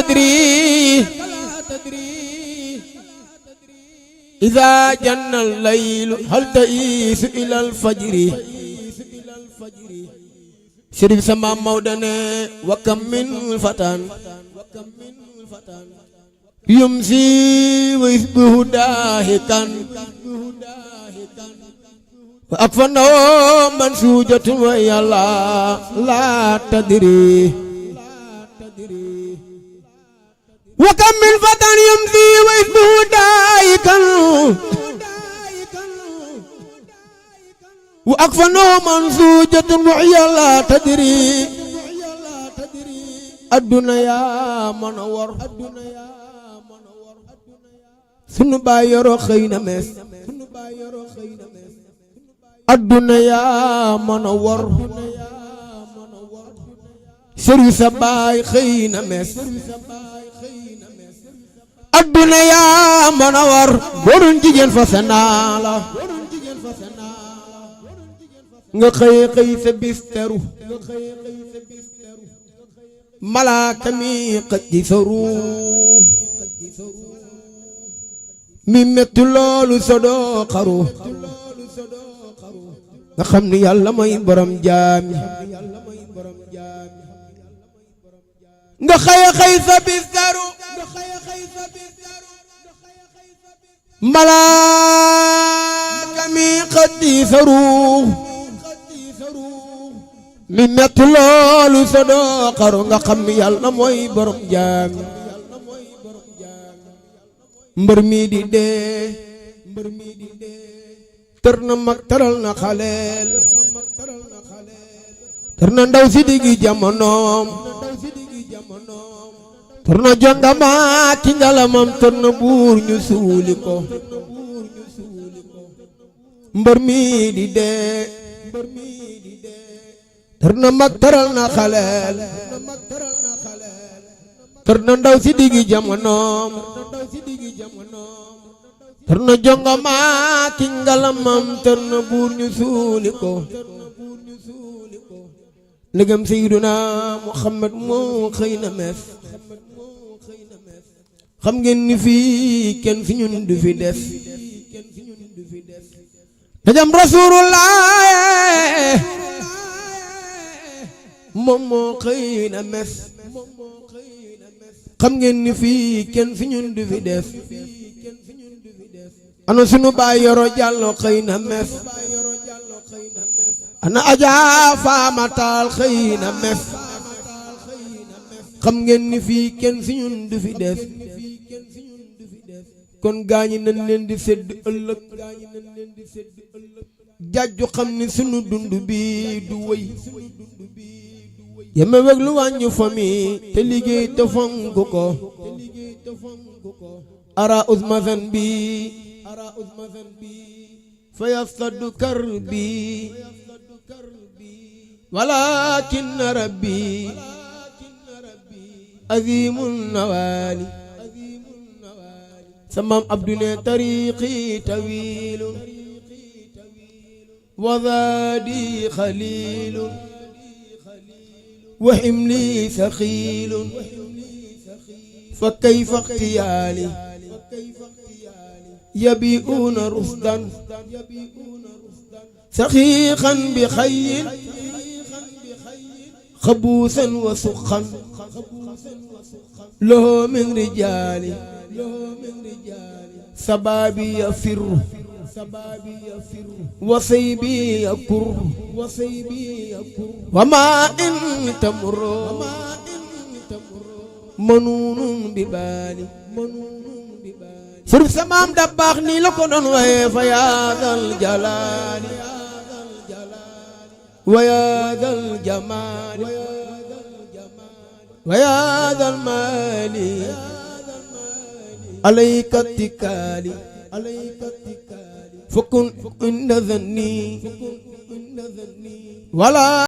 تدري إذا جن الليل هل تئيس إلى الفجر شريف سما مودنا وكم من فتى يمسي ويصبح داهكا وأكفنه منسوجة ويا لا تدري وكم من فتى يمسي ويصبح داهكا وأكفنه منسوجة ويا لا تدري الدنيا منور sunu baay yoroo xëy na mees adduna yaa mën a wor sëriñ sa baay xëy na mees adduna yaa mën a wor boruñ jigéen fa sa naa la nga xëy xëy sa bis teru malaaka mi xëj di sa ruu mi metti loolu sodoo xaru nga xam ni yàlla mooy borom jaami nga xëy xëy sa bis teru malaaka mi xëj di sa ruu mi metti loolu sodoo xaru nga xam ni yàlla mooy borom jaami mbër mi di dee tër na mag tëral na xaleel tër na ndaw si diggi jamonoom tër na jongama ki ngalamam tër na buur ñu suuli ko mbër mi di dee tër na mag tëral na xaleel tër na ndaw si diggi jamonoom tër na jongama ki ngalamam tër na buur ñu suuli ko ndegam Seyduna Muhammad moo xëy na mees xam ngeen ni fii kenn fi ñun du fi des ndegam Rasulullah moom moo xëy na mees xam ngeen ni fii kenn fi ñun du fi des ana sunu baay yoro jàllo xëy na mes ana ajaa faamataal xëy na mes xam ngeen ni fii kenn fi ñun du fi des kon gaañi nañ leen di sedd ëllëg jàjju xam ni sunu dund bi du wëy yeme weg lu wàññu fami te liggéey te fonk ko ara uzmazan bi fa yafsadu karbi walakin rabbi azimun nawali samam abdune tariqi tawilun wa zadi khalilun وحملي ثقيل فكيف اغتيالي يبيئون رشدا سخيخا بخيل خبوثا وسخا له من رجالي سبابي يفر وصيبي يكر وما إن تمر منون ببالي سرف سمام دباخني لكن ويا ذا الجلال ويا ذا الجمال ويا ذا المال عليك اتكالي فكن عند ظني ولا